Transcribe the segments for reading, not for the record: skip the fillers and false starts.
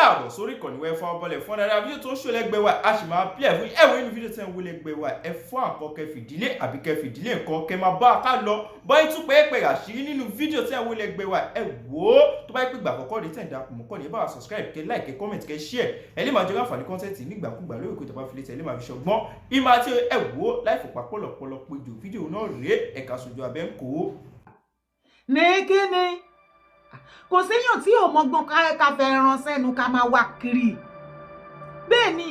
Káàbọ̀ sórí ìkànnì wẹ́ fún ọbọ̀lẹ̀ fún dáadáa. Fídíò tó ń ṣò lẹ́gbẹ̀ẹ́ wa, a sì máa play fún ẹ̀wọ̀n inú fídíò tẹ́ ń wò lẹ́gbẹ̀ẹ́ wa. Ẹ fún àkọ́ kẹ fìdílé àbí kẹ fìdílé nǹkan kẹ máa bá a ká lọ báyìí tún pẹ́ẹ́pẹ́ àṣírí nínú fídíò tẹ́ ń wò lẹ́gbẹ̀ẹ́ wa. Ẹ wò ó, tó bá yẹ pé ìgbà àkọ́kọ́ rèé tẹ̀ ń darapọ̀ mọ́ kọ́ni, ẹ bá wa subscribe, kẹ like, kẹ comment, kẹ share. Ẹ lè máa jẹ láǹfààní content nígbàkúgbà lórí ìkó ìtàbá filẹ̀ tẹ̀ lè máa fi ṣọgbọ́n ìmọ̀ àti ẹ wò ó láì fòpá pọ̀lọpọ̀lọ péjọ. Fídíò náà rèé, ẹ̀ka sojú abẹ́ ń kó. Ní kíni, kò séèyàn tí ò mọgbọ́n ká fẹ́ ran sẹ́nu ká máa wá kiri. Bẹ́ẹ̀ ni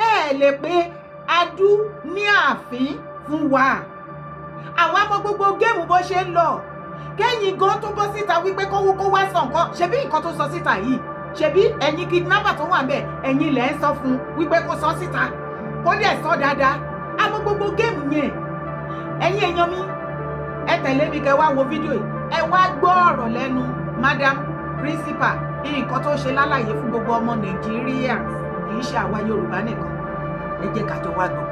ẹ lè pé adú ní ààfin fún wa. Àwa mọ gbogbo game bó ṣe ń lọ. Kẹ́yìn gan tó bọ́ síta wípé kówó kó wá sọ nǹkan, ṣebí nǹkan tó sọ síta yìí, ṣebí ẹ̀yin kidnapper tó wà ńbẹ̀, ẹ̀yin lẹ̀ ń sọ fún wípé kó sọ síta, kó dẹ̀ sọ dáadáa. Àmọ́ gbogbo game yẹn, ẹ̀yin èèyàn mi, ẹ tẹ̀lé mi kẹ́ wá wo fídíò yìí. Ẹ wá gbọ́ ọ̀rọ̀ lẹ́nu madam principal, nǹkan tó ṣe lálàyé fún gbogbo ọmọ Nàìjíríà, kì í ṣe àwa Yorùbá nìkan. Ẹ jẹ́ ká jọ wá gbọ́.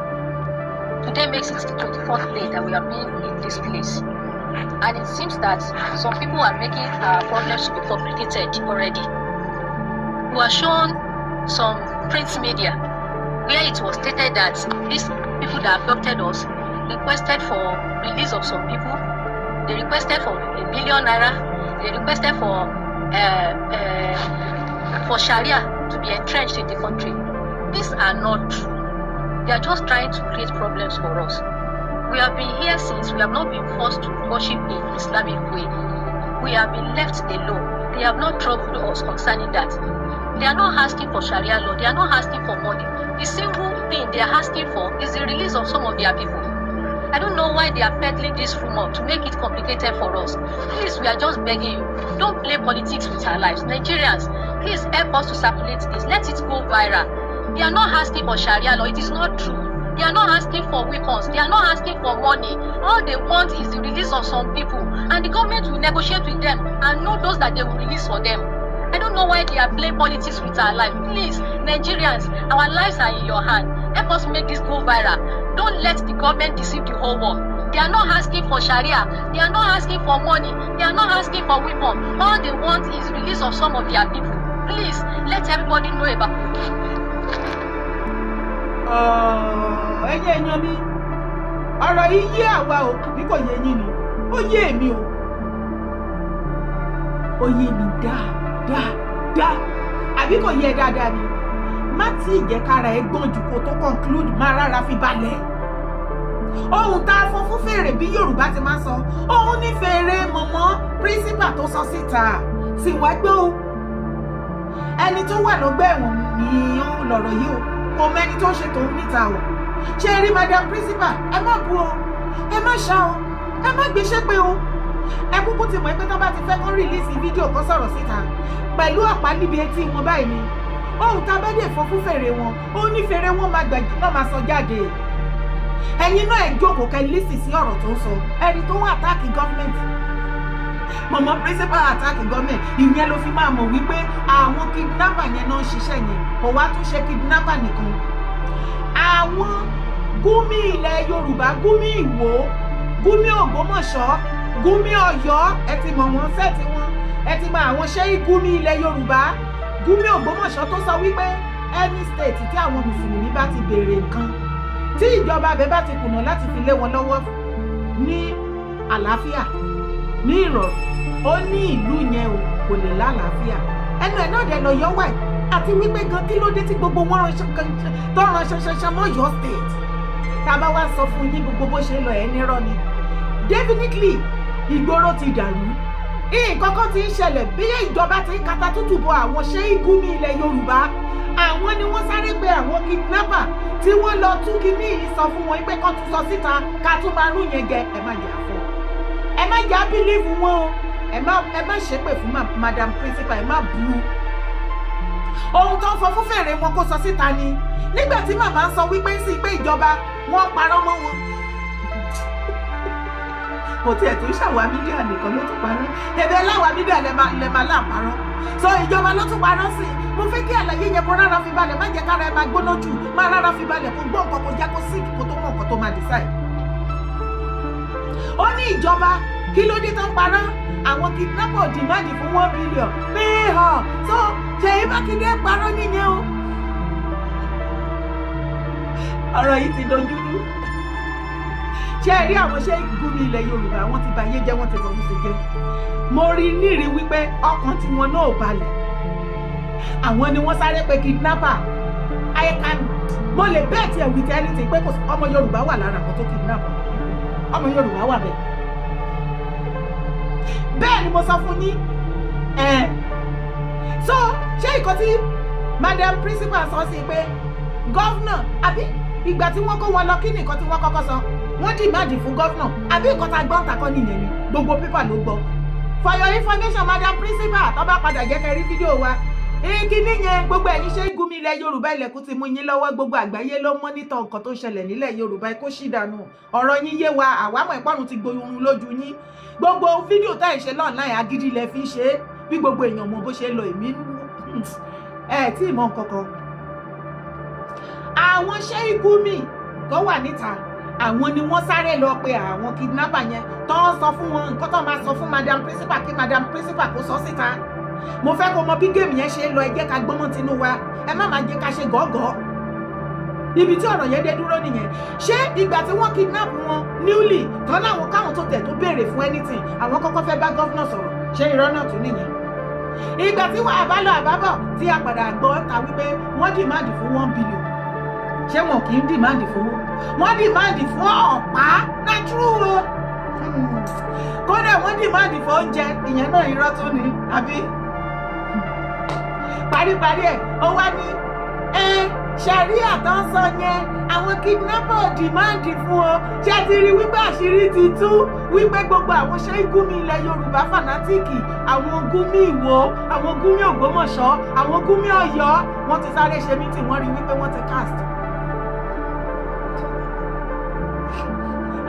Today makes it the 24th day that we have been in this place. And it seems that some people are making our problems to be complicated already. We were shown some print media where it was stated that these people that abducted us requested for release of some people. They requested for ₦1 million. They requested for Sharia to be entrenched in the country. These are not true. They are just trying to create problems for us. We have been here since. We have not been forced to worship in Islamic way. We have been left alone. They have not troubled us concerning that. They are not asking for Sharia law. They are not asking for money. The single thing they are asking for is the release of some of their people. I don't know why they are peddling this rumor to make it complicated for us. Please, we are just begging you. Don't play politics with our lives. Nigerians, please help us to circulate this. Let it go viral. They are not asking for Sharia law. It is not true. They are not asking for weapons. They are not asking for money. All they want is the release of some people. And the government will negotiate with them and know those that they will release for them. I don't know why they are playing politics with our life. Please, Nigerians, our lives are in your hand. Help us make this go viral. Don't let the government deceive the whole world. They are not asking for Sharia. They are not asking for money. They are not asking for weapons. All they want is release of some of their people. Please, let everybody know about Ẹ̀yin èèyàn mi, ọ̀rọ̀ yìí yé àwa o, àbí kò yé yín ni? Ó yé èmi o, ó yé mi dáadáa, àbí kò yé ẹ dáadáa ni? Má tí ì jẹ́ kára ẹ gbọ́n jù kó tó conclude, má rárá fi balẹ̀. Ohun tá a fọn fún fèrè, bí Yorùbá ti máa sọ, òun ní fèrè mọ̀mọ́ principal tó sọ síta sì wá gbọ́ o. Ẹni tó wà lọ́gbà ẹ̀wọ̀n ni ó lọ̀rọ̀ yìí o, kò mẹ́ni tó ń ṣe tòun níta o. Ṣé rí madam principal, ẹ má bu o, ẹ má ṣá o, ẹ má gbéṣẹ́ pé o. Ẹ kúkú ti mọ̀ pé tó bá ti fẹ́ kó release fídíò, kan sọ̀rọ̀ síta pẹ̀lú ọ̀pá níbi etí wọn báyìí ni. Ohun tá a bá dé fọ́ fún fèrè wọn, ó ní fèrè wọn máa gbàgbé náà, máa sọ jáde. Ẹ̀yin náà, ẹ jókòó kẹ́ listen sí ọ̀rọ̀ tó ń sọ. Ẹni tó ń attack government, mọ̀mọ́ principal attack government, ìyẹn ló fi máa mọ̀ wípé àwọn kidnapper yẹn náà ń ṣiṣẹ́ yẹn. Kò wá tún ṣe kidnapper nìkan, àwọn Gúmi ilẹ̀ Yorùbá, Gúmi Ìwó, Gúmi Ògbómọ̀ṣọ́, Gúmi Ọ̀yọ́, ẹ ti mọ̀ wọ́n sẹ́ẹ̀tì wọn, ẹ ti mọ àwọn ṣé Gúmi ilẹ̀ Yorùbá, Gúmi Ògbómọ̀ṣọ́, tó sọ wípé any state tí àwọn mùsùlùmí bá ti béèrè nǹkan, tí ìjọba abẹ bá ti kùnà láti fi lé wọn lọ́wọ́ ní àlàáfíà, ní ìrọ̀rùn, ó ní ìlú yẹn o kò lè lálàáfíà. Ẹnu ẹ̀ náà dẹ̀ lọ yọ wà. Àti wípé gan, kí ló dé tí gbogbo wọn tó ran ṣanṣanṣan mọ́ Ọ̀yọ́ State? Tá a bá wá sọ fún yín gbogbo bó ṣe lọ, ẹ̀ nírọ́ ni. Definitely, ìgboro ti dàrú, nǹkan kan ti ń ṣẹlẹ̀. Bí ìjọba ti ń kata tútù bọ àwọn ṣé Gúmi ilẹ̀ Yorùbá, àwọn ni wọ́n sáré pé àwọn kidnapper tí wọ́n lọ tún kíní yìí sọ fún wọn pé kán tún sọ síta, ká tún máa rún yẹn jẹ. Ẹ má jẹ́ àfọ, ẹ má jẹ́ believe wọn o. Ẹ má ṣépè fún madam principal, ẹ má bu. Ohun tó ń fọ fún fèrè wọn kó sọ síta ni nígbà tí màmá ń sọ wípé sí pé ìjọba wọn parọ́ mọ́ wọn. Kò tiẹ̀ tún ṣàwà media nìkan ló tún parọ́, ẹ̀bẹ̀ láwa media lẹ máa láǹparọ́ so ìjọba ló tún parọ́ sí i. Mo fẹ́ kí àlàyé yẹn kó rárá fi balẹ̀. Má jẹ́ kára ẹ máa gbóná jù, má rárá fi balẹ̀ kó gbọ́ nǹkan, kó jẹ́ kó sick, kó tó mọ̀ nǹkan tó máa decide. Ó ní ìjọba, kí ló dé tó ń parọ́? Àwọn kidnapper demand fún 1 billion pé hàn so. Ṣèyí Mákindé parọ́ nìyẹn o. Ọ̀rọ̀ yìí ti dojúrú. Ṣé ẹ rí àwọn ṣé Gumi ilẹ̀ Yorùbá, wọ́n ti bà ayé jẹ́, wọ́n ti bọ̀rún ṣe jẹ́. Mo rí nírí wípé ọkàn tiwọn náà ò balẹ̀. Àwọn ni wọ́n sáré pé kidnapper. I can, mo lè bet ẹ̀ with anything pé kò sí ọmọ Yorùbá wà lára àwọn tó kidnap. Ọmọ Yorùbá wà bẹ́ẹ̀. Bẹ́ẹ̀ ni mo sọ fún yín ẹ̀. So ṣé ìkan tí madam principal sọ sí pé governor, àbí ìgbà tí wọ́n kó wọn lọ, kí ni nǹkan tí wọ́n kọ́kọ́ sọ? Wọ́n demand fún governor, àbí nǹkan tá a gbọ́n takọ́ nìyẹn ni? Gbogbo paper ló gbọ́. For your information, madam principal, tó bá padà jẹ́ kẹ́ rí fídíò wa kíní yẹn, gbogbo ẹ̀yin ṣe ń gún mi ilẹ̀ Yorùbá, ilẹ̀kùn ti mú yín lọ́wọ́. Gbogbo àgbáyé ló monitor nǹkan tó ń ṣẹlẹ̀ nílẹ̀ Yorùbá. Kó ṣì dànù, ọ̀rọ̀ yín yé wa. Àwámọ̀ ìpọ́nrún ti gboyún lójú yín. Gbogbo fídíò tá ẹ̀ ṣe online, agídí ilẹ̀ fi ń ṣe é. Bí gbogbo èèyàn mọ bó ṣe ń lọ, èmi ẹ̀ tí ì mọ nǹkan kan. Àwọn ṣé Gumi tó wà níta, àwọn ni wọ́n sáré lọ pe àwọn kidnapper yẹn, tó ń sọ fún wọn nǹkan tó máa sọ fún madam principal, kí madam principal kó sọ síta. Mo fẹ́ kó mọ bí game yẹn ṣe ń lọ. Ẹ jẹ́ ká gbọ́mọ̀ tinú wa, ẹ má máa jẹ́ ká ṣe gọ́gọ́. Ibi tí ọ̀rọ̀ yẹn dé dúró nìyẹn. Ṣé ìgbà tí wọ́n kidnap wọn newly tán láwọn káwọn tó tẹ̀ tó béèrè fún anything, àwọn kọ́kọ́ fẹ́ bá governor sọ̀rọ̀? Ṣé irọ́ náà tún nìyẹn? Ìgbà tí wọ́n àbálọ àbábọ̀ tí a padà gbọ́ ta wípé wọ́n demand fún 1 billion, ṣé wọn kì í demand fún wọ́n demand fún ọ̀pá na true o. Kódà wọ́n demand fún oúnjẹ, ìyẹn náà irọ́ tún ni, àbí? Paríparí ẹ̀, ó wá ní ẹ ṣàríà tó ń sọ yẹn, àwọn kidnapper demand fún ọ. Ṣé ti rí wípé àṣírí ti tú wípé gbogbo àwọn ṣé Gumi ilẹ̀ Yorùbá fanatic, àwọn Gumi Ìwó, àwọn Gumi Ògbómọ̀ṣọ́, àwọn Gumi Ọ̀yọ́, wọ́n ti sáré ṣe meeting, wọ́n rí wípé wọ́n ti cast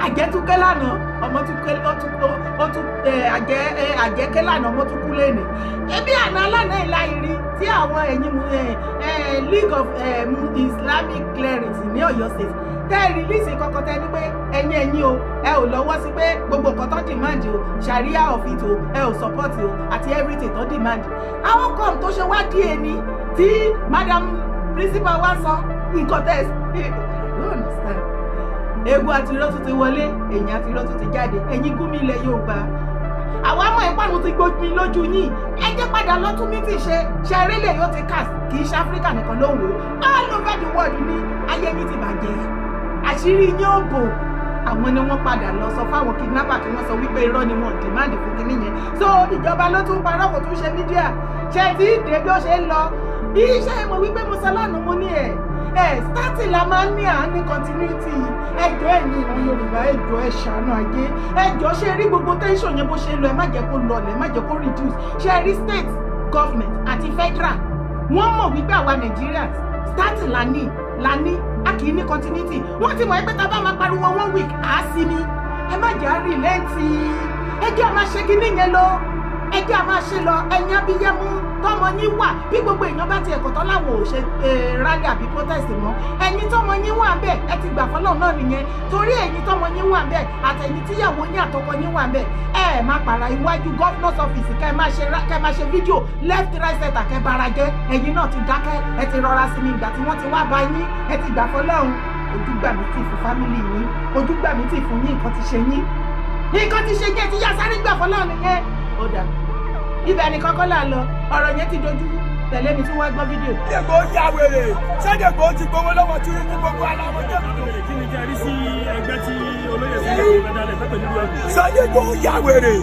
àjẹtúkẹ́ lánàá, ọmọ tún ké, ó tún àjẹ àjẹké lánàá, ọmọ tún kú lẹ́nìí. Ebi àná lánàá ìlà ìrí tí àwọn ẹ̀yìn League of Islamic Clerics ní Ọ̀yọ́ State tẹ́ ẹ release kọ́kọ́, tẹ́ ní pé ẹ̀yin o, ẹ ò lọ́wọ́ sí pé gbogbo nǹkan tó demand o, sharia of it o, ẹ ò support o, àti everything tó demand. How come tó ṣe wá díẹ̀ ni tí madam principal wá sọ nǹkan tẹ́ ẹ? I don't understand. Egun àti irọ́ tún ti wọlé, èyàn àti irọ́ tún ti jáde. Ẹ̀yin Gumi ilẹ̀ Yorùbá, àwa mọ̀ ìpanu ti gbómi lójú yín. Ẹ jẹ́ padà lọ́tún mí ti ṣe ṣeré yóò ti kà. Kì í ṣe Áfíríkà nìkan ló ń wò ó, all over the world ní. Ayé yín ti bàjẹ́, àṣírí yín ò bò. Àwọn ni wọ́n padà lọ sọ fáwọn kidnapper kí wọ́n sọ wípé irọ́ ni wọ́n demand fún kinní yẹn. So ìjọba ló tún parọ́, kò tún ṣe media ṣe tí dé bí ó ṣe ń lọ. Iṣẹ́ mo wípé mo sọ lánàá, mo ní ẹ̀ starting la máa ń ní, à ń ní continuity. Ẹjọ́, ẹ̀yin ìran Yorùbá, ẹjọ́, ẹ ṣàánú ayé, ẹjọ́. Ṣe rí gbogbo tension yẹn bó ṣe ń lọ, ẹ má jẹ́ kó lọlẹ̀, ẹ má jẹ́ kó reduce. Ṣe rí state government àti federal, wọ́n mọ̀ wípé àwa Nigerians, starting la ní, a kì í ní continuity. Wọ́n ti mọ̀ pé tá a bá máa pariwo one week, à á sí ni. Ẹ má jẹ́ àárí lẹ́ǹtì, ẹ jẹ́ a máa ṣe kinní yẹn lọ, ẹ jẹ́ a máa ṣe lọ. Ẹ̀yin abiyamọ tọmọ yín wà, bí gbogbo èèyàn bá ti ẹ̀kọ́ tán láwọn ò ṣe rally àbí protest mọ́, ẹ̀yin tọmọ yín wà bẹ́ẹ̀, ẹ ti gbà fọlọ́run náà nìyẹn. Torí ẹ̀yin tọmọ yín wà bẹ́ẹ̀, àtẹ̀yin tíyàwó yín àtọkọ yín wà bẹ́ẹ̀, ẹ máa pàrà iwájú governor's office, kẹ́ máa ṣe fídíò left, right, center, kẹ́ bara jẹ́. Ẹ̀yin náà ti dákẹ́, ẹ ti rọra sí mi. Ìgbà tí wọ́n ti wá bá yín, ẹ ti gbà fọlọ́run. Ojú gbà mí tì fún family yín, ojú gbà mí tì fún yín. Nǹkan ti ṣe yín, nǹkan ti ṣe yín, ẹ ti yá sáré gbà fọlọ́run nìyẹn. Ó dà, ibẹ̀ ni kọ́kọ́ là ń lọ. Ọ̀rọ̀ yẹn ti dojú tẹ̀lé mi tí wọ́n gbọ́ fídíò. Sunday Igboho ya wèrè. Sunday Igboho ti gbowó lọ́wọ́ Tinubu, gbogbo aláwọ̀. Kí ni kí a rí sí ẹgbẹ́ tí olóyè Sunday Igboho fẹ́ dálẹ̀ pẹ́pẹ́ nílùú ẹ̀kọ́? Sunday Igboho ya wèrè.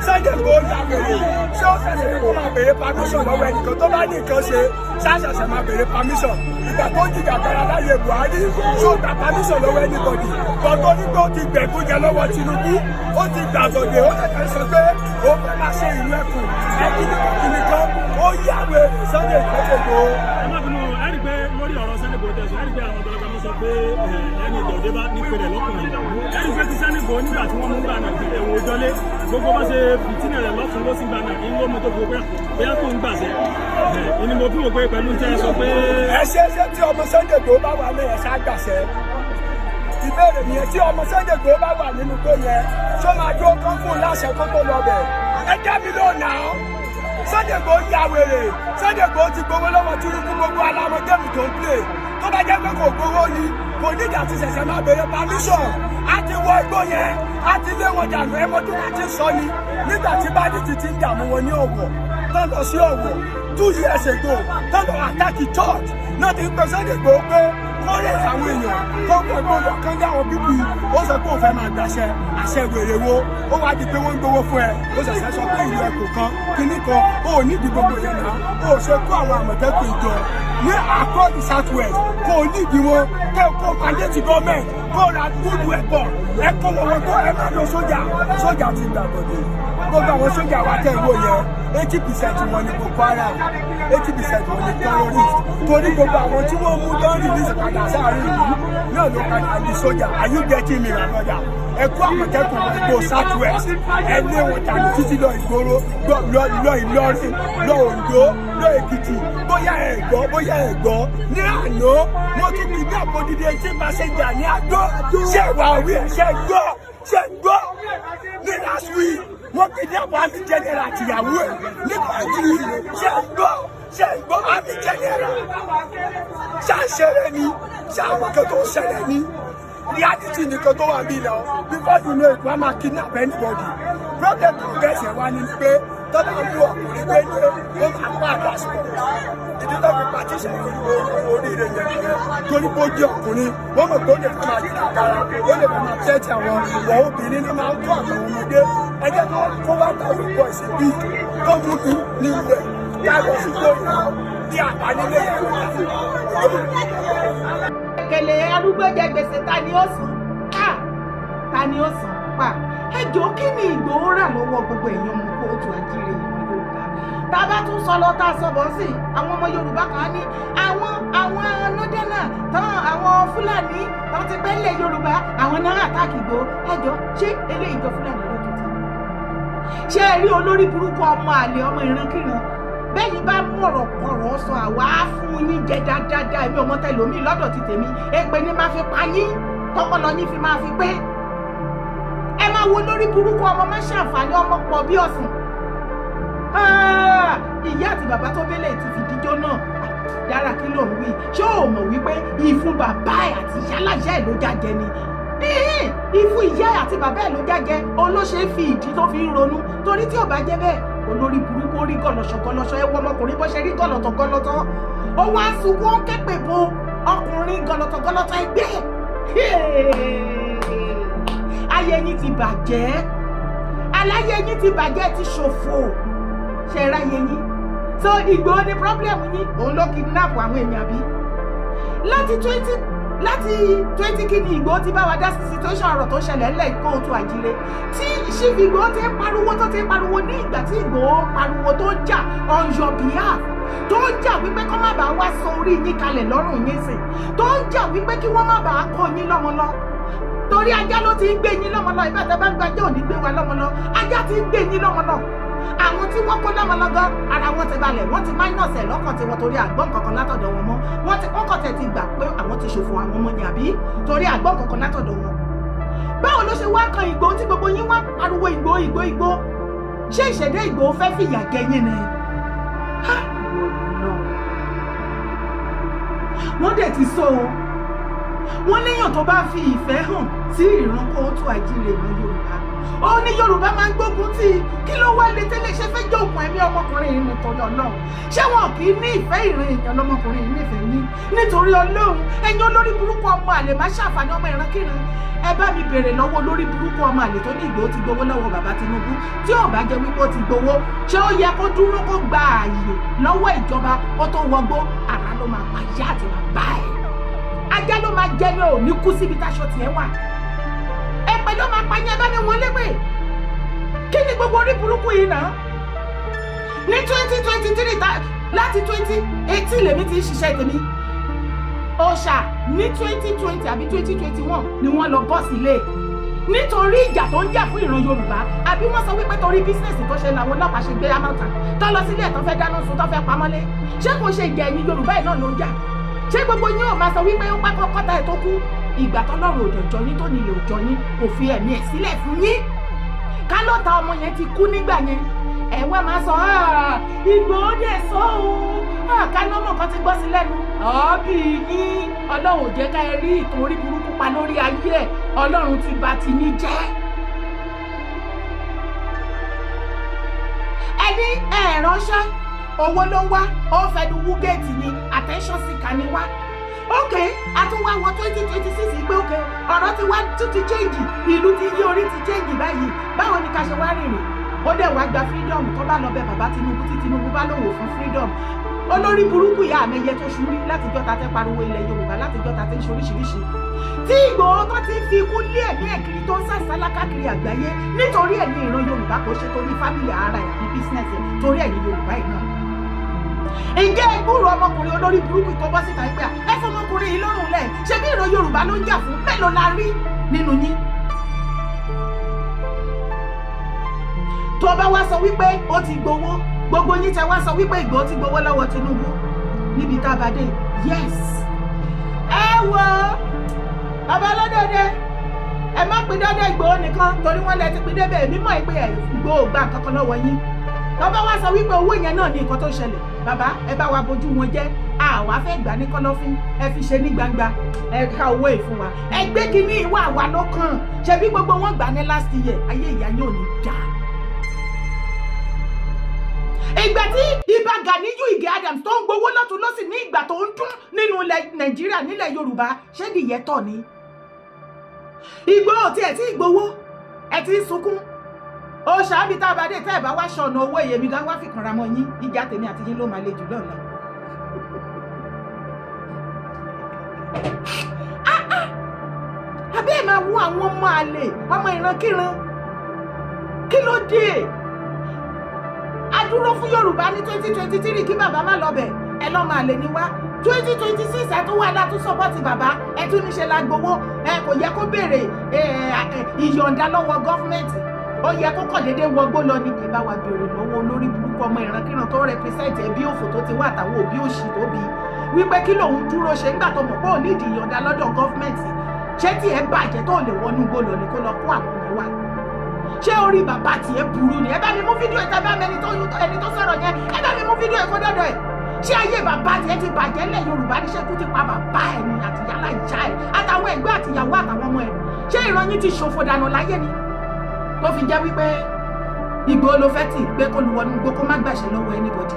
Sunday Igboho ya wèrè. Ṣé ó ṣẹ̀ṣẹ̀ kó máa béèrè permission lọ́wọ́ ẹnìkan tó bá ní nǹkan ṣe? Ṣáṣẹ̀ṣẹ̀ máa béèrè permission? Ìgbà tó ń jìjà kára láyé Buhari, ṣó gba permission lọ́wọ́ anybody? Kọ́tọ́ ní pé ó ti gbẹ̀gúnjẹ lọ́wọ́ Tinubu, ó ti gbàgbọ́dé, ó ṣẹ̀ṣẹ̀ sọ pé ó fẹ́ máa ṣe ìlú ẹkùn ẹkìnìkan kìnìkan. Ó yà wèrè, Sunday Igboho. Ẹ má bínú, ẹ rí i pé lórí ọ̀rọ̀ Sunday Igboho tẹ̀sán, ẹ rí i pé àwọn ọ̀dọ́lọ́gbà mi sọ pé ẹni ìdọ̀dé bá ní pèrè lọ́kùnrin. Ẹ rí i pé ti Sunday Igboho, nígbà tí wọ́n mú gbà náà, ẹ̀wọ̀n òjọ́lé, gbogbo bá ṣe fìtínà rẹ̀ lọ́tún ló sì gbà náà, ń lómi tó fi pé bóyá kò ń gbàṣẹ ìní. Mo fi wò pé pẹ̀lú tẹ́ ẹ sọ pé. Ẹ ṣe tí ọmọ Sunday Igboho bá wà ní ẹ̀ṣá gbàṣẹ? Ìbéèrè nìyẹn. Tí ọmọ Sunday Igboho bá wà nínú tó yẹn, ṣó máa dúró kán fún un láṣẹ kó tó lọ bẹ̀? Ẹ jẹ́ mi lónà án. Sunday Igboho ya wèrè. Sunday Igboho ti gbowó lọ́wọ́ Tinubu. Gbogbo alamọ game tó ń play. Tó bá jẹ́ pé kò gbowó ni, kò nídìí àti ṣẹ̀ṣẹ̀ máa béèrè permission. A ti wọ igbó yẹn, a ti lé wọn dànù. Ẹmọdún láti sọ ni nígbà tí bandit ti ń dààmú wọn ní Ọ̀wọ̀, tó lọ sí Ọ̀wọ̀ 2 years ago, tó lọ attack church náà, ti ń pè Sunday Igboho pé kó lè àwọn èèyàn kó wọ igbó lọ kán lé àwọn bíbí. Ó sọ pé òun fẹ́ máa gbàṣẹ àṣẹ wèrè wo. Ó wá di pé wọ́n ń gbowó fún ẹ, ó ṣẹ̀ṣẹ̀ sọ pé ìlú ẹ̀kọ́ kan kínní kan ó nídìí gbogbo yẹn náà. Ó ṣe kó àwọn Àmọ̀tẹ́kùn ìjọ ní across the South West, kó o nídìí wọn, kẹ́ kó mandate government kó ra good weapon, ẹ kó wọn wọn kó ẹ má lọ sójà. Sójà ti gbàgbọ́dé. Gbogbo àwọn sójà wa tẹ̀ ń wò yẹn, 80% wọn ni Boko Haram, 80% wọn ni terrorist, torí gbogbo àwọn tí wọ́n mú tán release padà sáàrin ìlú náà ló padà di sójà. Are you getting me, my brother? Ẹ kó Àmọ̀tẹ́kùn gbogbo South West, ẹ lé wọn dànù títí lọ ìgboro, lọ Ìlọrin, lọ Oǹdó, lọ Èkìtì. Bóyá ẹ gbọ́, bóyá ẹ gbọ́, ní àná wọ́n tún kìdí àpòdìdì etí passenger ní Àdó. Ṣé ìwà orí ẹ̀? Ṣe gbọ́? Ṣe gbọ́? Ní last week, wọ́n kìdí àpò army general àtìyàwó ẹ̀ nípa ìjì. Ṣe gbọ́? Ṣe gbọ́? Army general ṣàṣẹrẹ ni ṣàwọn kan tó ń ṣẹlẹ̀ ní reality nìkan tó wà bí lọ. Before you know it, wọ́n máa kidnap anybody. Problem tó gẹ̀ẹ́sẹ̀ wá ní pé tọ́lá mú ọkùnrin gbé ní, wọ́n máa pa àdásùpọ̀. Ìdí tó fi partition oríire yẹn nìyẹn, torí pé ó jẹ́ ọkùnrin. Wọ́n mọ̀ pé ó lè fẹ́ máa dín àkàrà, ó lè fẹ́ máa tẹ́tí àwọn ìwọ̀ obìnrin náà, máa ń kó àtàwọn ọmọdé. Ẹ jẹ́ kó kó 1,000 boys bí tó mú mi ní ilẹ̀ ká lọ sí gbòòrò bí àbánilé yẹn. Kẹlẹ arúgbó jẹ gbèsè, ta ni ó san? Ah, ta ni ó san pa? Ẹ jọ̀ọ́, kí ni Ìgbòho rà lọ́wọ́ gbogbo èèyàn ọmọ kóòtù àjíire ìlú Yorùbá? Tá a bá tún sọ lọ, tá a sọ bọ́ sí àwọn ọmọ Yorùbá kan á ní àwọn nọ́dẹ́nà tán, àwọn Fúlàní tán ti pẹ́ lẹ̀ Yorùbá, àwọn náà attack Ìgbòho. Ẹ jọ̀ọ́, ṣé eléyìí jọ Fúlàní lójú tí? Ṣé ẹ rí olórí burúkú, ọmọ àlè, ọmọ ìrankíran? Bẹ́yìn bá mú ọ̀rọ̀ kọ̀rọ̀ sọ, àwa á fún yín jẹ dáadáa. Èmi ọmọ tẹlómi lọ́dọ̀ ti tèmi, èpè ni máa fi pa yín, tọpọlọ yín fi máa fi pé. Ẹ máa wo lórí burúkú, ọmọ má ṣàǹfààní, ọmọ pọ̀ bí ọ̀sìn. Ìyá àti bàbá tó bẹ́lẹ̀ ti fi díjọ́ náà dára. Kí ló ń wí? Ṣé o mọ̀ wípé ìfun bàbá ẹ̀ àti ìyálàyà ẹ̀ ló jájẹ ni? Ìfun ìyá ẹ̀ àti bàbá ẹ̀ ló jájẹ. Òun ló ṣe é fi ìdí tó fi ń ronú, torí tí ò bá jẹ́ bẹ́ẹ̀, olórí burúkú, ó rí gọlọṣọ gọlọṣọ. Ẹ wọ ọmọkùnrin bó ṣe rí gọlọtọ gọlọtọ. Ó wá ń sunkún, ó ń képe bo ọkùnrin gọlọtọ gọlọtọ ẹgbẹ́. Ayé yín ti bàjẹ́, aláyé yín ti bàjẹ́, ti ṣòfò. Ṣe ráyé yín? So Ìgbòho ni problem yín? Òun ló kidnap àwọn èèyàn bí láti twenty. Kí ni Ìgbòho ti bá wa dá sí situation ọ̀rọ̀ tó ṣẹlẹ̀ ńlẹ̀ kóòtù àjíire tí Chief Ìgbòho ti ń pariwo, tó ti ń pariwo ní ìgbà tí Ìgbòho pariwo, tó ń jà on your behalf, tó ń jà wípé kọ́ má bàa wá sọ orí yín kalẹ̀ lọ́rùn yín sìn, tó ń jà wípé kí wọ́n má bàa kó yín lọ́mọ lọ, torí ajá ló ti ń gbé yín lọ́mọ lọ. Ìbá tẹ bá ń gbajẹ́ òní gbé wa lọ́mọ lọ, ajá ti ń gbé yín lọ́mọ lọ. Àwọn tí wọ́n kó lọ́mọ lọ gan, ara wọn ti balẹ̀, wọ́n ti minus ẹ̀ lọ́kàn tiwọn, torí àgbọ̀n kankan látọ̀dọ̀ wọn mọ́. Wọ́n ti wọ́n kàn tẹ̀ ti gbà pé àwọn ti ṣòfò àwọn ọmọ yẹn, àbí torí àgbọ̀n kankan látọ̀dọ̀ wọn. Báwo ló ṣe wá kan Ìgbòho tí gbogbo yín wá pariwo Ìgbòho, Ìgbòho, Ìgbòho? Ṣé ìṣẹ̀dá Ìgbòho fẹ́ fìyà jẹ yín ni? Ha! Ìwọ náà. Wọ́n dẹ̀ ti sọ o, wọ́n léèyàn tó bá fi ìfẹ́ hàn sí ìran kóòtù àjíire ìran Yorùbá, ó ní Yorùbá máa ń gbógun tí. Kí ló wá lè tẹ́lẹ̀ ṣe fẹ́ jẹ́ òkun ẹ̀mí ọmọkùnrin yìí nítorí Ọlọ́run? Ṣé wọn kì í ní ìfẹ́ ìran èèyàn lọmọkùnrin yìí nífẹ̀ẹ́ yín nítorí Ọlọ́run? Ẹ̀yin olórí burúkú, ọmọ àlè má ṣàǹfààní, ọmọ ìrankíran, ẹ bá mi bèrè lọ́wọ́ olórí burúkú, ọmọ àlè tó ní Ìgbòho ti gbowó lọ́wọ́ bàbá Tinubu. Tí ò bá jẹ́ wípé ó ti gbowó, ṣé ó yẹ kó dúró kó gba ààyè lọ́wọ́ ìjọba kó tó wọgbó? Àrà ló máa pa ìyá àti bàbá ẹ̀, ajá ló máa jẹ ní òní kú síbi táṣọ tiẹ̀ wà. Èpè ló máa pa yín. Ẹ bá ní wọn lépè. Kí ni gbogbo orí burúkú yìí náà ní 2023? Láti 2018 lèmi ti ń ṣiṣẹ́ tèmi ọ̀ṣà. Ní 2020 àbí 2021 ni wọ́n lọ bọ́ sílé nítorí ìjà tó ń jà fún ìran Yorùbá, àbí wọ́n sọ wípé torí business tó ṣe làwọn ọlọ́pàá ṣe gbé amáta tó lọ sílé ẹ̀, tó fẹ́ dáná sun, tó fẹ́ pamọ́lé? Ṣé kò ṣe ìjà ẹ̀yin Yorùbá ẹ̀ náà ló ń jà? Ṣé gbogbo yín ò máa sọ wípé ó pákó kọ́tà ẹ̀ tó kú? Ìgbà tọ́lọ́run òjòjọ́ yín, tó nílé òjò yín, kò fi ẹ̀mí ẹ̀ sílẹ̀ fún yín. Ká ló ta ọmọ yẹn ti kú nígbà yẹn. Ẹ wá máa sọ, "Ìgbòho dẹ̀ sọ o, kánámọ̀ kan ti gbọ́ sí lẹ́nu." Ọ̀ọ́bì yín, Ọlọ́run ò jẹ́ ká ẹ rí ìtàn orí burúkú pa lórí ayé ẹ̀. Ọlọ́run ti bà ti yín jẹ́. Ẹni ẹ ránṣẹ́, owó ló ń wá, ó fẹnu wú géètì ni, attention seeker ni wá. Ok, a tún wá wọ 2026 pé ok, ọ̀rọ̀ ti wá tún ti change, ìlú ti yí, orí ti change báyìí. Báwo ni ká ṣe wá rìnrìn? Ó dẹ̀ wá gba freedom. Tó bá lọ bẹ bàbá Tinubu, tí Tinubu bá lòun ò fún freedom, olórí burúkú ìyá àmẹyẹ tó ṣúrí látijọ́ ta tẹ́ pariwo ilẹ̀ Yorùbá, látijọ́ ta tẹ́ ń ṣoríṣiríṣi, tí Ìgbòho tó ti ń fi ikú lé ẹ̀mí ẹ̀ kiri, tó ń sàṣálá káàkiri àgbáyé nítorí ẹ̀yin ìran Yorùbá, kò ṣe torí family ara ẹ̀ àbí business ẹ̀, torí ẹ̀yin Yorùbá yìí náà. Ǹjẹ́ ìgbúrò ọmọkùnrin olórí burúkú tó bọ́ síta pé ẹ fọmọkùnrin yìí lọ́rùn lẹ̀, ṣé bí ìran Yorùbá ló ń jà fún? Mélòó la rí nínú yín? Tó bá wá sọ wípé ó ti gbowó, gbogbo yín tẹ wá sọ wípé Ìgbòho ti gbowó lọ́wọ́ Tinubu níbi tá a bá dé. Yes, ẹ wo bàbá ọlọ́dọọdẹ, ẹ má pín dọ́dọ̀ Ìgbòho nìkan, torí wọ́n lẹ ti pín débẹ̀. Èmi mọ̀ pé Ìgbòho gbà kankan lọ́wọ́ yín. Bàbá wa sọ wípé owó yẹn náà ní nǹkan tó ṣẹlẹ̀. Bàbá, ẹ bá wa bójú wọn jẹ́. Àwa fẹ́ gbà ní kọ́lọ́fín, ẹ fi ṣe ní gbangba, ẹ ká owó yìí fún wa, ẹ gbé kínní ìwà wa lọ́kàn. Ṣebí gbogbo wọn gbà ní last year. Ayé ìyá yóò ní dáa. Ìgbà tí Ìbà Ganiyu Ige Adams tó ń gbowó lọ́tún lọ́sì ní ìgbà tó ń dún nínú ilẹ̀ Nàìjíríà, nílẹ̀ Yorùbá, ṣé nìyẹn tọ̀ ni? Ìgbòho tí ẹ ti gbowó, ẹ ti ń sunkún. Ó ṣàbí tá a bá dé, tẹ́ ẹ bá wá ṣọ̀nà owó èyèmí gan wá fìkànra mọ́ yín. Ìjà tèmi àti yín ló máa le jù lọ́la. Àbí ẹ máa wú àwọn ọmọ àlè, ọmọ ìrankíran, kí ló dé? A dúró fún Yorùbá ní 2023 kí bàbá má lọ bẹ̀, ẹ lọ́ máa lè ní wá. 2026, ẹ tún wá látún support bàbá, ẹ tún níṣe la gbowó. Ẹ kò yẹ kó béèrè ìyọ̀ǹda lọ́wọ́ government, ó yẹ kó kàn déédéé wọgbó lọ ní. Ẹ bá wa béèrè lọ́wọ́ olórí burúkú ọmọ ìrankíran tó represent ẹbí òfò tó ti wá àtàwọn òbí òṣì tó bí, wípé kí lòun dúró ṣe nígbà tó mọ̀ pé ò ní ìdí ìyọ̀ǹda lọ́dọ̀ government? Ṣé tí ẹ bàjẹ́ tó lè wọnú igbó lọ ni kó lọ kó àwọn yẹn wá? Ṣé orí bàbá tiẹ̀ burú ni? Ẹ bá mi mú fídíò ẹ̀, tẹ́ bá mi ẹni tó sọ̀rọ̀ yẹn, ẹ bá mi mú fídíò ẹ̀ kó dọ́dọ̀ ẹ̀. Ṣé ayé bàbá tiẹ̀ ti bàjẹ́ lẹ̀ Yorùbá ní? Ṣé kú ti pa bàbá ẹ̀ ni, àtìyálà ìjà ẹ̀, àtàwọn ẹ̀gbẹ́, àtìyàwó, àtàwọn ọmọ ẹ̀? Ṣé ìran yín ti ṣòfò dànù láyé ni, tó fi jẹ́ wípé Ìgbòho ló fẹ́ tì pé kó lu wọnú igbó, kó má gbàṣẹ lọ́wọ́ anybody?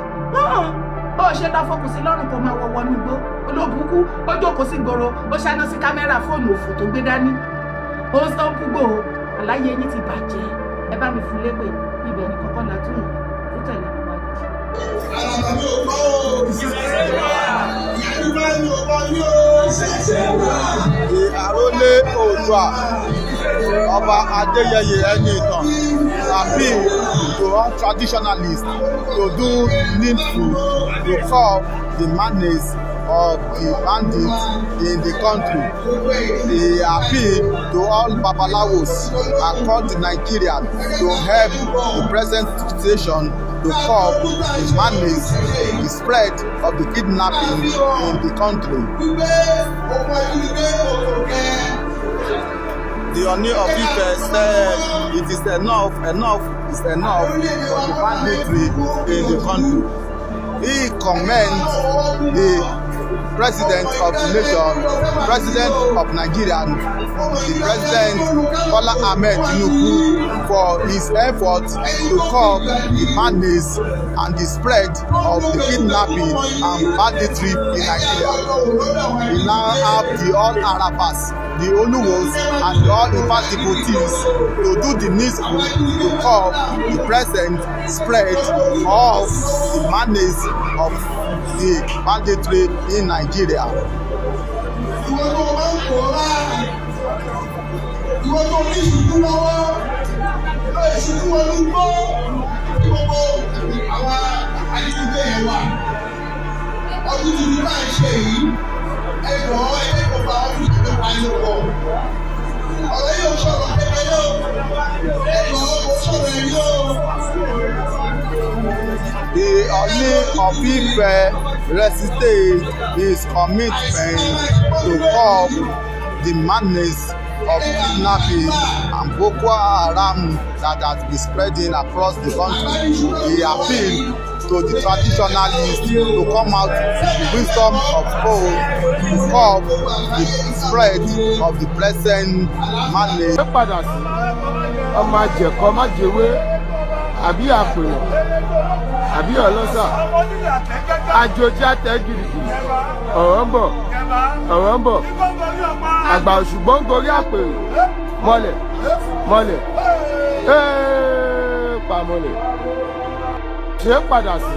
Ó ṣe lọ fọkùn sí lọ́rùn kó máa wọ wọnú igbó. Olóbùkú ó jókòó sí gbòòrò, ó ṣáná sí kámẹ́rà fóònù òfò tó gbé dání, ó ń sọ púgbò. Àláyé yín ti bàjẹ́. Ẹ bá mi fún lépè. Ibẹ̀ ní kọ́kọ́ la tún tó tẹ̀lé mi wájú. Àràbà mi ò kọ́ o. Ìyájú mi ò kọ́ yí o. The Arole Oòduà, Ọba Adeyeye Enitan, appeal to all traditionalists to do needful to curb the madness of the bandits in the country. He appeal to all babalawos across the Nigeria to help the present situation to curb the madness, the spread of the kidnapping in the country. Wípé òkun ajínigbé òkò kẹ́. The Ooni of Ife said it is enough, enough is enough for the banditry in the country. He commends the president of the nation, president of Nigeria, the President Bola Ahmed Tinubu, for his effort to curb the madness and the spread of the kidnapping and banditry in Nigeria. We now have the all Arabas, the Oluwos and all Ifa devotees to do the needful to curb the present spread of the madness of the banditry in Nigeria. Ìwọ tó máa ń pòórá, ìwọ tó ní ìṣubú lọ́wọ́, lọ ìṣubú wọnú gbó tí gbogbo àwọn ajínigbé yẹn wà. Ọdún tuntun náà ń ṣe yìí, ẹ jọ̀ọ́, ẹ jẹ́ kó bá ọdún tuntun pariwo pọ̀. Ọ̀rọ̀ yìí ò sọ̀rọ̀ kékeré o, ẹ jọ̀ọ́, kò sọ̀rọ̀ ẹ̀rí o. The Ooni of Ife recited his commitment to curb the madness of kidnapping and and Boko Haram that has been spreading across the country. He appealed to the traditionalists to come out with the wisdom of old to curb the spread of the present menace. Ẹ padà sí ọmọ àjẹkọ májèwé àbí àpèrè àbí ọlọ́sà àjòjì àtẹ gìrìgìrì. Ọ̀rọ̀ ń bọ̀, ọ̀rọ̀ ń bọ̀. Àgbà òṣùgbọ́n ń gorí àpèrè mọ́lẹ̀ mọ́lẹ̀ ee pàmọ́lẹ̀ ṣé padà sí.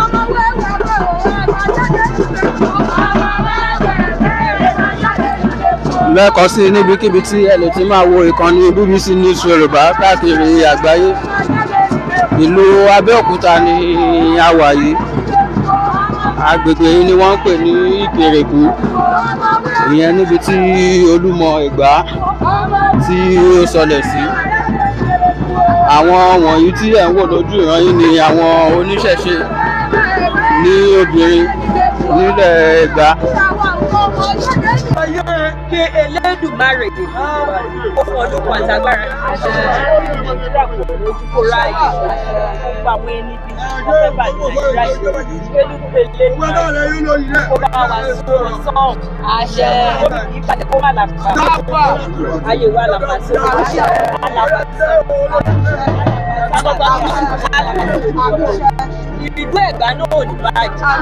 Ọmọ wẹ́wẹ́ bọ̀ ọ́ Lẹ́ẹ̀kan sí, níbikíbi tí ẹ lè ti máa wo ìkànnì BBC News Yorùbá káàkiri àgbáyé, ìlú Abẹ́òkúta ni a wà yìí. Agbègbè yìí ni wọ́n ń pè ní Ìkèrèkú, ìyẹn níbi tí Olúmọ Ẹ̀gbá tí ó sọlẹ̀ sí. Àwọn wọ̀nyí tí ẹ̀ ń wò lójú ìran yìí ni àwọn oníṣẹ̀ṣe ní obìnrin nílẹ̀ Ẹ̀gbá. Kí Elédùmarè ó fún ọdún kan àtàgbára ojú kó ráàyè gbogbo àwọn ẹni bí wọ́n fẹ́ bà ní Nàìjíríà jẹ́. Elédùmarè kó bá wa sọ̀rọ̀ sọ̀rọ̀ àṣẹ ìpàdé kó má làpá ayé wa làpá sí àlàpà sí ìlú Ẹ̀gbá náà ò ní bàjẹ́,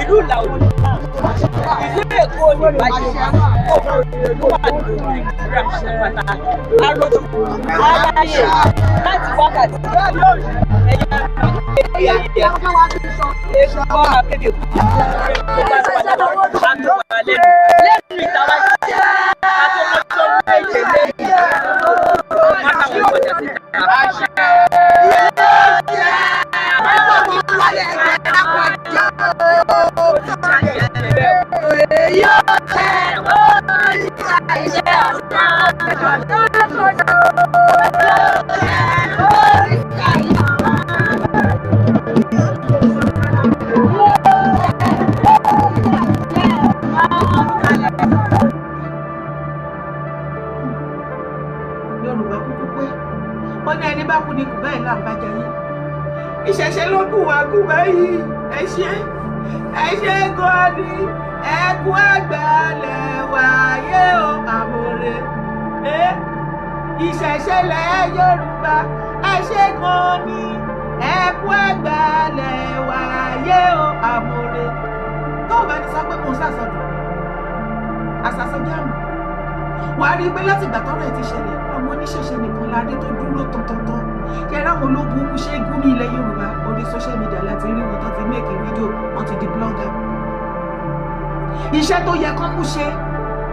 ìlú Ìlà ò ní bàjẹ́, ìlú Èkó ò ní bàjẹ́, ó wà ní Nàìjíríà pátápátá. Arojú aráyè láti wákàtí ẹ̀yà ẹ̀yà ẹ̀yà ẹ̀kọ́ akéde lẹ́nu ìtawá sí àtọmọtò méje lẹ́yìn máa wọ́n kọjá síta. Yorùbá kúkú pé wọn ní ẹni bá kú ni kù báyìí là ń bá jayé. Ìṣẹ̀ṣe ló kù wá kú báyìí. Ẹ ṣe, ẹ ṣe gan ni. Ẹ kú àgbàlẹ̀ wáyé o, àmọ̀rẹ́ ẹ. Ìṣẹ̀ṣe lẹ̀ Yorùbá, ẹ ṣe gan ni. Ẹ kú àgbàlẹ̀ wáyé o, àmọ̀rẹ́. Tó o bá ní sọ pé mò ń sàsọdùn àsàsọjáàmù, wàá rí i pé láti ìgbà tọ́rọ̀ ẹ̀ ti ṣẹlẹ̀, àwọn oníṣẹ̀ṣe nìkan la rí tó dúró tọ̀tọ̀tọ̀. Ṣe ráwọn ológun kú ṣe gún ní ilẹ̀ Yorùbá? Orí social media láti rí wọn tó ti make video, wọn ti di blogger. Iṣẹ́ tó yẹ kán mú ṣe,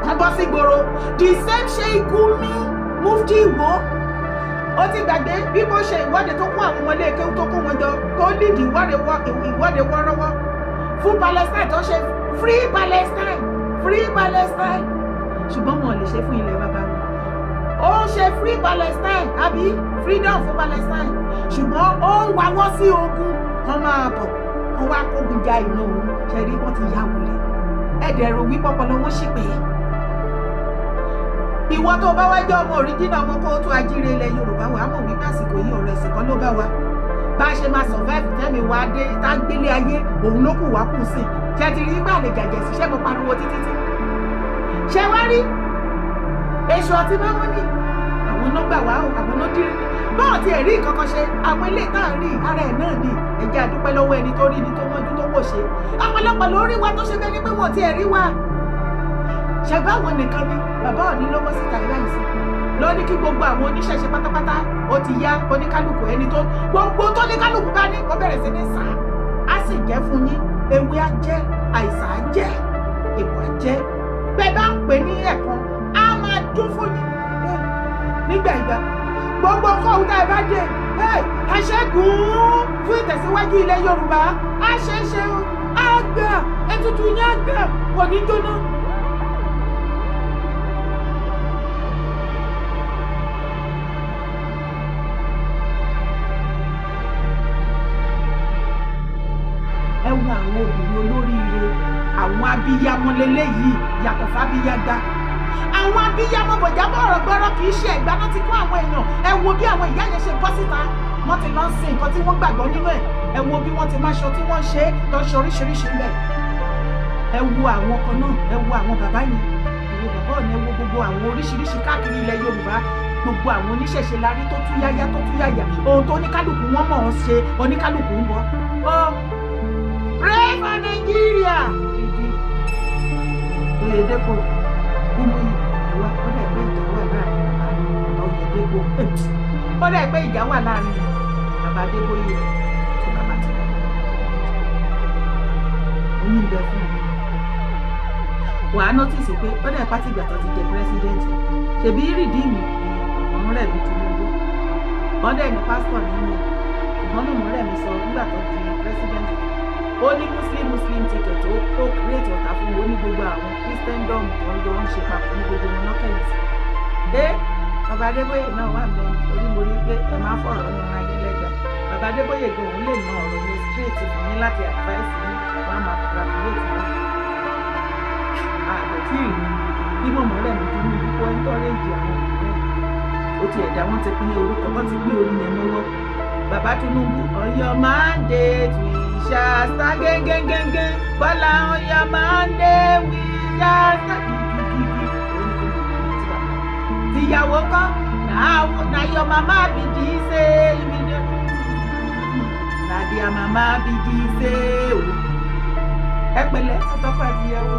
kán bọ́ sí gbòòrò. The same ṣe Gumi, Mufti Ìwó, ó ti gbàgbé bí mo ṣe ìwọ́de tó kún àwọn ọmọlé kéwú, tó kó wọn jọ, tó lead ìwọ́de wọ́ọ́rọ́wọ́ fún Palestine, tó ṣe "Free Palestine, free Palestine", ṣùgbọ́n wọn ò lè ṣe fún ilẹ̀ bàbá wọn. Ó ń ṣe free Palestine àbí freedom fún Palestine, ṣùgbọ́n ó ń wáwọ́ sí ogun kan máa bọ̀, kó wá kógun ja ìran òun. Ṣe rí, wọ́n ti ya wèrè. Ẹ̀dẹ̀ rò wípé ọpọlọ wọn sì pé. Ìwọ tó bá wá jẹ́ ọmọ òríjìnà, ọmọ kó tó ajíire ilẹ̀ Yorùbá, wàá mọ̀ wípé àsìkò yìí, ọ̀rọ̀ ẹ̀sìn kan ló bá wa. Bá a ṣe máa survive tẹ́mi wá dé tá a gbélé ayé, òun ló kù wá kù sí. Ṣe ti rí gbà lè jàjẹ̀ sí? Ṣé mo pariwo títí tí ṣé wá rí èṣù àti mẹ́mọ́nì? Àwọn náà gbà wá o, àwọn náà dírí bọ́ọ̀ tí ẹ̀ rí nǹkan kan ṣe. Àwọn ilé tá à ń rí ara ẹ̀ náà ni. Ẹ jẹ́ àdúpẹ́ lọ́wọ́ ẹni tó rí ni, tó mọ́jú tó wò ṣe. Ọ̀pọ̀lọpọ̀ ló rí wa tó ṣe bẹ́ẹ̀ ni pé wọ́n ti ẹ̀ rí wa. Ṣẹ̀gbọ́n àwọn nìkan ni bàbá òní ló bọ́ síta ìbáyìí sí ló ní kí gbogbo àwọn oníṣẹ̀ṣe pátápátá, ó ti yá, oníkálukú, ẹni tó gbogbo tó ní kálukú bá ní kó bẹ̀rẹ̀ sí ní sàn á sì jẹ́ fún yín. Ewé á jẹ́, àìsàn á jẹ́, èkó á jẹ́. Bẹ́ẹ̀ bá ń pè ní ẹ̀kan, á máa dún fún yín nígbà ìgbà gbogbo kóhun tá ẹ bá dé. Àṣẹgùn fún ìtẹ̀síwájú ilẹ̀ Yorùbá, á ṣe é ṣe o, á gbà, ètùtù yín á gbà, kò ní jóná. Ẹ wo àwọn obìnrin olóríire. Àwọn abiyamọ lélẹ́yìí, yàtọ̀ fábíyagba, àwọn abiyamọ bọ̀já bọ̀rọ̀ gbọ́rọ̀, kì í ṣe ẹ̀gbá náà ti kó àwọn èèyàn. Ẹ wo bí àwọn ìyá yẹn ṣe bọ́ síta, wọ́n ti lọ sin nǹkan tí wọ́n gbàgbọ́ nínú ẹ̀. Ẹ wo bí wọ́n ti máa ṣọ tí wọ́n ń ṣe tó ń ṣe oríṣiríṣi ń bẹ̀. Ẹ wo àwọn kan náà, ẹ wo àwọn bàbá yẹn, ẹ wo bàbá ọ̀nà, ẹ wo gbogbo àwọn oríṣiríṣi káàkiri ilẹ̀ Yorùbá. Gbogbo àwọn oníṣẹ̀ṣe la rí tó tú yáyá, tó tú yáyà. Ohun tó oníkálukú wọn mọ̀ ọ́n ṣe, oníkálukú ń bọ̀. Ó pray for Nigeria. Oyèdèpọ̀ Kúmúyì, ẹ̀wá, ó dẹ̀ pé ìjà wà láàrin bàbá bàbá Oyèdèpọ̀, ó dẹ̀ pé ìjà wà láàrin bàbá Adébóyè tí bàbá ti wà. Oyún bẹ fún un. Wàá notice pé ó dẹ̀ pátì ìgbà tó ti jẹ president, ṣèbí Redeem ni ọ̀run rẹ̀ mi Tinubu, wọ́n dẹ̀ ní pásítọ̀ nínú ẹ̀. Ṣùgbọ́n mọ̀mọ́ rẹ̀ mi sọ nígbà tó di president, ó ní Muslim Muslim ticket, ó create ọ̀tá fún wọn ní gbogbo àwọn Christendom tó ń jọ ń ṣe papọ̀ ní gbogbo wọn lọ́kẹ̀yìn sí. Dé bàbá Adébóyè náà wà mẹ́rin torí mo rí pé ẹ máa fọ̀rọ̀ ọ̀nà ayé lẹ́gbàá. Bàbá Adébóyè gan, òun lè ná ọ̀rọ̀ yẹn straight fún yín láti advice yín, wọ́n á máa congratulate wọn. Àgbẹ̀ tí ìlú bí mọ̀mọ́ rẹ̀ mi Tinubu kó encourage àwọn òbí ó ti ẹ̀dá, wọ́n ti pín orúkọ, wọ́n ti gbé orí yẹn mọ́wọ́. Bàbá Tinubu, on your mandate we shall stand gẹ́gẹ́gẹ́gẹ́. Bọ́lá, on your mandate we shall stand gidigidi. Tìyàwó kọ́, na your mama be this, na their mama be this o. Ẹ pẹ̀lẹ́, ọtọkọ àti ìyàwó,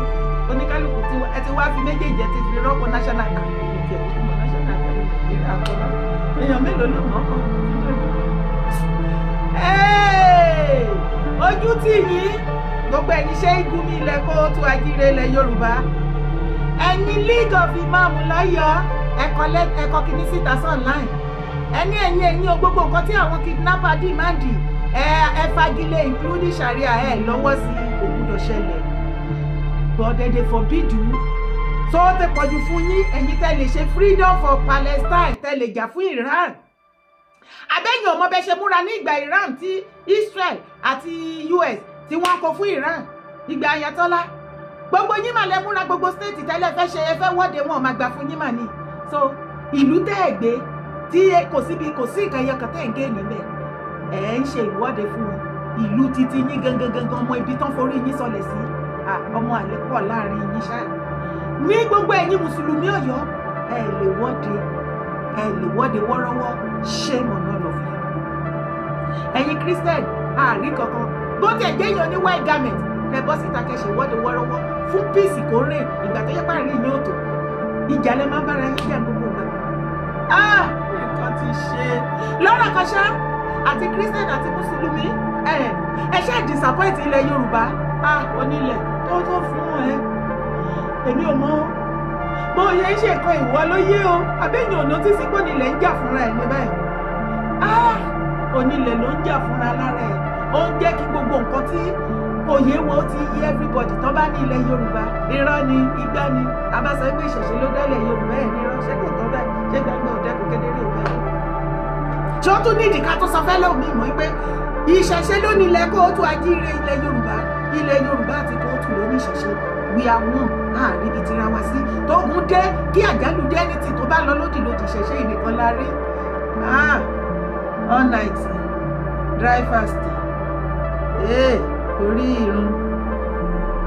oníkálukú tí ẹ ti wá fi méjèèjì, ẹ ti fi rọ́pò national anthem. Ti ẹ̀ túmọ̀ national anthem Nàìjíríà kọ́ náà, èèyàn mélòó ló mọ̀ ọ́ kọ́? Ojú tì yín, gbogbo ẹ̀yin ṣe igun mi ilẹ̀ kóòtù ajíire ilẹ̀ Yorùbá, ẹ̀yin League of Imam lọ́yọ̀ọ́, ẹ̀kọ́ kìíní síta sí online. Ẹni ẹ̀yin o, gbogbo nǹkan tí àwọn kidnapper demand, ẹ fagilé, including Sharia. Ẹ lọ́wọ́ sí, kò gbúdọ̀ ṣẹlẹ̀, but they forbid you. Tó ti pọ̀jù fún yín. Ẹ̀yin tẹ́ lè ṣe freedom for Palestine, tẹ́ lè jà fún Iran, abẹ́yìn ọmọ bẹ́ẹ̀ ṣe múra ní ìgbà Iran tí Israel àti US tí wọ́n kọ fún Iran, ìgbà Ayatollah, gbogbo yín mà lẹ múra. Gbogbo state tẹ́lẹ̀ fẹ́ ṣe, ẹ fẹ́ wọ́de, wọn ò máa gbà fún yín mà ní. So ìlú tẹ́ ẹ̀ gbé tí kò síbi, kò sí nǹkan ẹyọ kan tẹ́ ẹ̀ ń gé níbẹ̀, ẹ̀ ń ṣe ìwọ́de fún wọn. Ìlú títí yín gangan gangan, ọmọ ibi tán forí yín sọlẹ̀ sí, ọmọ àlè pọ̀ láàrin yín ṣáà ní. Gbogbo ẹ̀yin mùsùlùmí Ọ̀yọ́, ẹ lè wọ́de, ẹ lè wọ́de wọ́rọ́wọ́. Shame on all of you. Ẹ̀yin Christian, àárí kankan bó tiẹ̀ jẹ́ èèyàn ní white garment, kẹ bọ́ síta, kẹ ṣe wọ́de wọ́rọ́wọ́ fún peace kó rìn. Ìgbà tó yẹ pàrí yín ò tó ìjà lẹ máa ń bára yín jà gbogbo ìgbà. Ah, nǹkan ti ṣe lọ́rọ̀ kan ṣá, àti Christian àti mùsùlùmí, ẹ ẹ ṣe disappoint ilẹ̀ Yorùbá. Ah, onílẹ̀ tó tó fún ẹ, èmi ò mọ̀ bó ṣe ń ṣe nǹkan, ìwọ ló yé o. Àbẹ́yìn ò notice pé onílẹ̀ ń jà fúnra ẹ̀ ní báyìí? Ah, onílẹ̀ ló ń jà fúnra lára ẹ̀. Ó ń jẹ́ kí gbogbo nǹkan tí kò yé wọn ó ti yé everybody. Tán bá ní ilẹ̀ Yorùbá, irọ́ ni, igbá ni. A bá sọ pé ìṣẹ̀ṣe ló dálẹ̀ Yorùbá, ẹ̀ ní irọ́. Ṣé kò tọ́ bẹ́ẹ̀? Ṣé gbangba òdẹ́kùn kedere ò bẹ́ẹ̀? Ṣé ó tún nídìí ká tó sọ fẹ́ lómi mọ́ pé ìṣẹ̀ṣe ló ní ilẹ̀ kóòtù ajíire ilẹ̀ Yorùbá? Ilẹ̀ Yorùbá àti kóòtù ló ní ìṣẹ̀ṣe. We are one. Àárín ibi tira wa sí tógun dé, kí àjálù dé, ẹni tí tó bá lọ lódì lódì, ìṣẹ̀ṣe ìnìkan la rí. Ah, all night dry fast, ee, orí irun.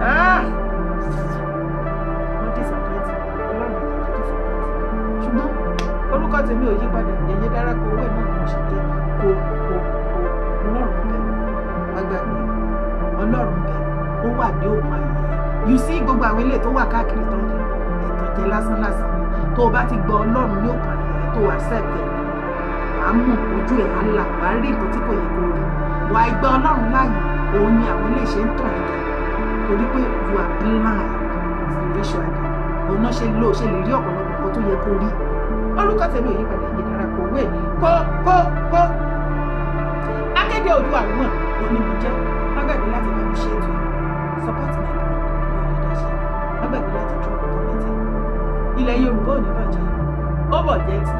Ah, wọ́n disappoint. Ọlọ́run àjẹjẹ disappoint. Ṣùgbọ́n orúkọ tèmi ò yí padà, Yèyé Dára kó owó ẹ̀ náà ni mo ṣe jẹ́. Kó kó kó, Ọlọ́run bẹ̀, má gbàgbé, Ọlọ́run bẹ̀, ó wà ní òkun ayé. You see, gbogbo àwọn ilé tó wà káàkiri tó ń jẹ ẹ̀tàn jẹ lásán lásán ni. Tó o bá ti gbọ́ Ọlọ́run ní òkun ayé ẹ̀, tó o accept ẹ̀, wàá mọ̀, ojú ẹ̀ á là, wàá rí nǹkan tí kò yẹ kó rí. Wàá gbọ́ Ọlọ́run láàyè. Òun ni àwọn ilé ṣe ń tàn ẹ́ jẹ, torí pé you are blind spiritually. Òun náà ṣe lò ṣe lè rí ọ̀pọ̀lọpọ̀ nǹkan tó yẹ kó rí. Orúkọ tèmi ò yí padà, Yèyé Dára kò wé kó kó kó. Akéde Oòduà wọn òun ni mo jẹ́. Má gbàgbé láti bá mi ṣe ètò yìí. Support my brand, mi ò lè dá ṣe. Má gbàgbé láti drop comment. Ilẹ̀ Yorùbá ò ní bàjẹ́, ó bọ̀ jẹ́ ti.